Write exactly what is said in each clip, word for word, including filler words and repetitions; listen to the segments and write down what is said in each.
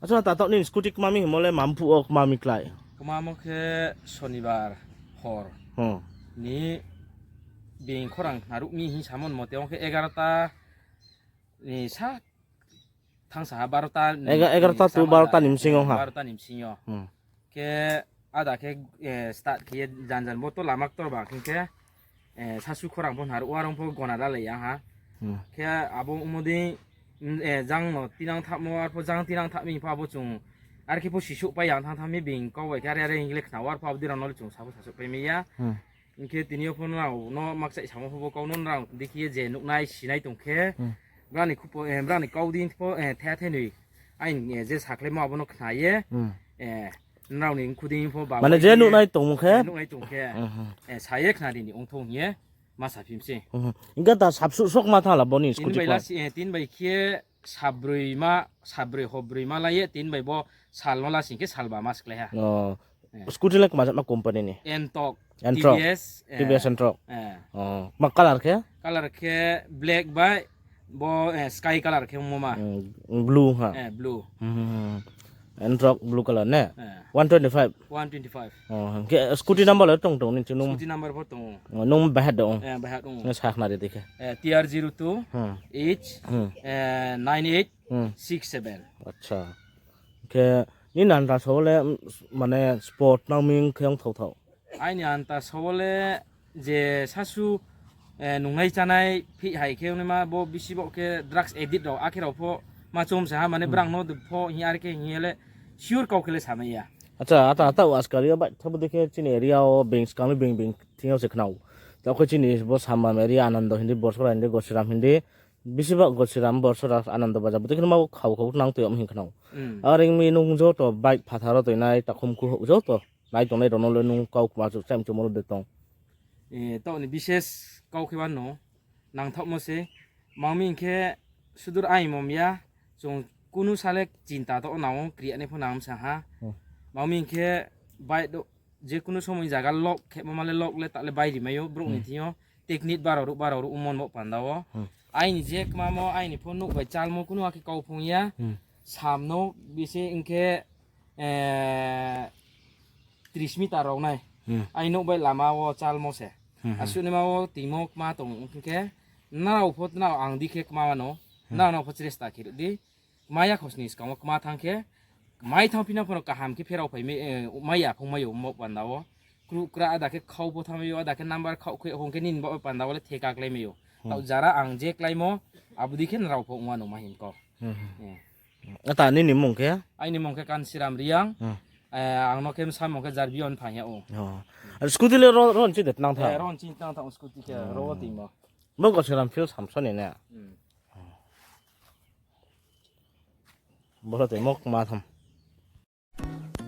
Acha, tataoh nini scooty kma mi hingmo le ma mphuh wo kma mi klái? Kmamo khe Sonibar hor Hmm. ni being khorang khnaruh mi hing samo ni mote, ong khe egarota ni sa thangsa ha barota ni, Ega-, egarota to barota ni bsing yo ha. Barota ni bsing yo. Hmm. Khe ada khe, eh, start khe ye janjan bo to lama ktor ba khe khe, eh, sasu khorang pho hnar uarong pho gona dalai ya ha. Hmm. Khe abo ongmo dei, mm, eh, jang no tinang thahmo, arpho jang tinang thah mi pho abo chung, ar khe pho sisouh pai yang thang thang mi being kau bai khe are are hing le khna wo, arpho abo dei rao no le chung sapho sasouh pai mai ya. Hmm. Hing khe tini yo pho nrao no makchaih samo pho bo kau no nrao dei khe ye je nuhnai sinai tong khe, Hmm. brao ni khupo, eh, brao ni kau dei pho, eh, thai thai noi. Aini, eh, je sakhlaimo abo no khna ye, Hmm. eh, nrao ni mkhu dei pho ba Mane je nuhnai tongmo khe? Eh, nuhnai tong khe, Hmm, hmm. eh, sa ye khna ri ni ong thou hing ye ma saphi mi se. Hmm, hmm. Hing khe ta sapsuh sok ma thanng la bo ni Tin scooty bai kma? lasi, eh, tin bai khe sabroi ma, sabroi hobroi ma la ye, tin bai bo sal no lasing khe salba ma sklái ha. Oh. Eh. Scooty le kma jat ma company ni? Ntorq, Ntorq. T V S, eh, T V S Ntorq. Eh. Oh. Ma colour khe? Colour khe black bai bo, eh, sky colour khe ongmo ma. Hmm, blue ha? Eh, blue. Hmm, hmm, hmm. Ntorq blue colour ne? Eh. One twenty-five? One twenty-five. Oh, hing khe scooty number le tong tong ni chung nung? Scooty number pho tong ou. Oh, nung bai ha dong? Eh, bai ha dong ou. Nung sa khna ri di khe. Eh, T R zero two Hmm. H, Hmm. eh, nine eight Hmm. six seven. Acha. Khe nini anta sa wo le, mm, mane sport nang mi khe ong thao thao? Aini anta sa wo le je sasu, eh, nungnai chánai phih hai khe ongnaima bo bisi bo khe drugs addict rao, akhe rao pho ma chom sa ha, mane Hmm. brang no de pho hing are khe hing ye le sure kau khe le samai ya. Acha, ata, ata, o askal yo bai thabo dei khe chini area wo being skang le being being thing yo se khna ou. Tao khe chini bo Samam area Anando hindi, Borsora hindi, Gosiram hindi, bisi bo Gosiram, Borsora, Anando Bazar, bo dei khe ma khau khau nang toi yag mi hing khna ou. Hmm. Are ong mi nung joto bike phathar wo toinai, takhum khu joto nai tongnai rao no le nung kau kma chuh chaim chumo no de tong? Eh, taoh ni bises kau khe ba no nangthaohmo se. Ma mi hing khe sudur aimom ya, chung kunu sa le chinta to nang ou, kri ya nai pho nang sa ha. Hmm. Ma mi hing khe bai do, je kunu somoi zaga lock khemo ma le lock le ta le bai ri mai ou, brouh ni Hmm. thing yo technique barao ruh, barao ruh, umon bo panda wo. Hmm. Aini je kmamo, aini pho nouh bai chalmo kunu akhe kau phung ya. Hmm. Sam no bisi hing khe, eh, tris meter rao nai. Hmm. Aini nouh bai lama wo chalmo se. Hmm, hmm. Asuh naima wo tingmo kma tong hing khe, nrao pho nrao ang di khe kma mano, Hmm. nrao no pho chresta khe di. Kma ya khosni skang wo kma thanng khe, mai thanng phi na pho no kaham khe pherao phai mai, eh, mai ya phung mai ou mo panda wo. Kruh kra ada khe khau pho thanng mai ou, ada khe number khau khe hong khe nini bo panda wo le theka klái mai ou. Hmm. Tao jara ang je kláimo, abo dei khe nrao pho ongma no ma hing kau. Hmm, hmm. Eh. Ata nini mung khe? Aini mung khe Kansiram Reang. Hmm. Eh, ang no khe bsa mung khe Jarbi on phai ya ou. Oh. Ar scooty le ro, ro nchi de tnang tha? Eh, ro nchi tnang tha scooty khe, Hmm. ro wo tingmo. Bo Kansiram field samso ni ne? Hmm. Boro tei mok ma tham.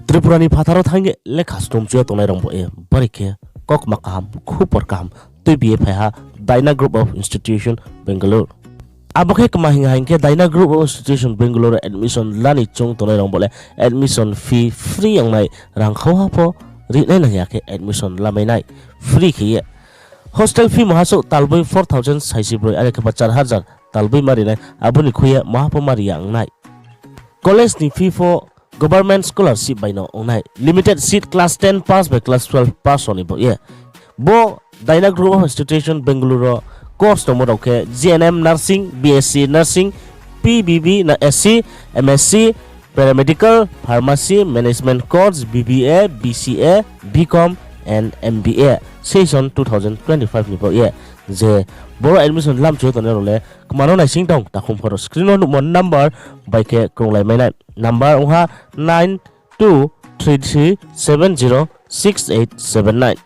Tripura ni phathar wo thanng ye lekha stomchu ye tongnai rao bo ye bari khe kokma kaham, khupor kaham tuibi ye phai ha Dyna Group of Institution, Bangalore. Abo khe kma hing ha hing khe Dyna Group of Institution, Bangalore admission lani choung tongnai rao bo le admission fee free ongnai, rang khauha pho rinai nang ya khe admission lamai nai free khe ye. Hostel fee maha souh talboi four thousand saisi broi, are khe ba char hajar talboi ma rinai, abo ni khui ye maha pho ma ri ya ongnai. College ni fee pho government scholarship bai no ongnai. Limited seat class ten pass bai class twelve pass rao ni bo ye. Bo Dyna Group of Institution Bangalore wo course tongmo rao khe G N M Nursing, B S C Nursing, P B B na S C, M S C, Paramedical, Pharmacy, Management Course, B B A, B C A, B Com and M B A, session two thousand twenty-five ni bo ye. Je boro admission lamchu ye tongnai rao le kma no naising tong, takhum phoro screen wo nuhmo number bai khe krunglai mai nai. Number ong ha nine two three three seven zero six eight seven nine.